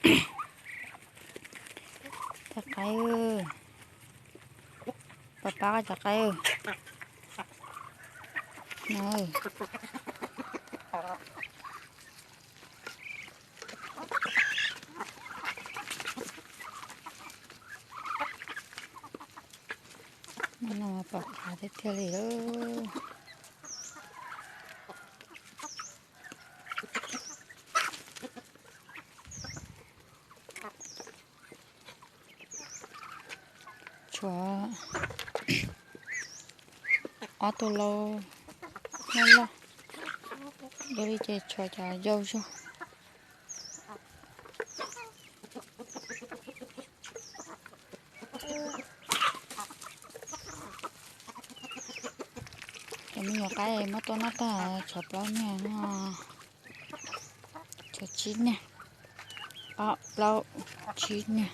Cov qaib, pab pab cov qaib. No pom qab tiag tiag li lawm. Tshuav ob tug lau loj loj, yog li ces tshuav cov yau zog. Cov me nyuam qaib muab tua noj tag tshuav plaub niag, tshuav tsib niag, ob plaub tsib niag.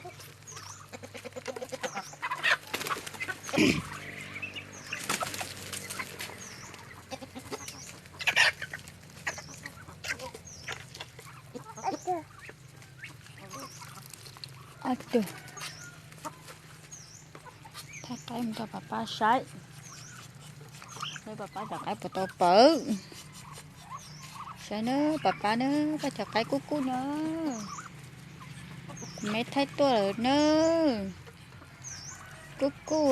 Ob tug. Thaij qaib mus rau pab pab saib, seb pab pab cov qaib puas tau pawv. Saib nawb pab pab nawb, pab cov qaib kub kub no, kuv me thaij tuaj lawm nawb. Kub kub,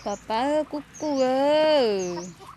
pab pab kub kub.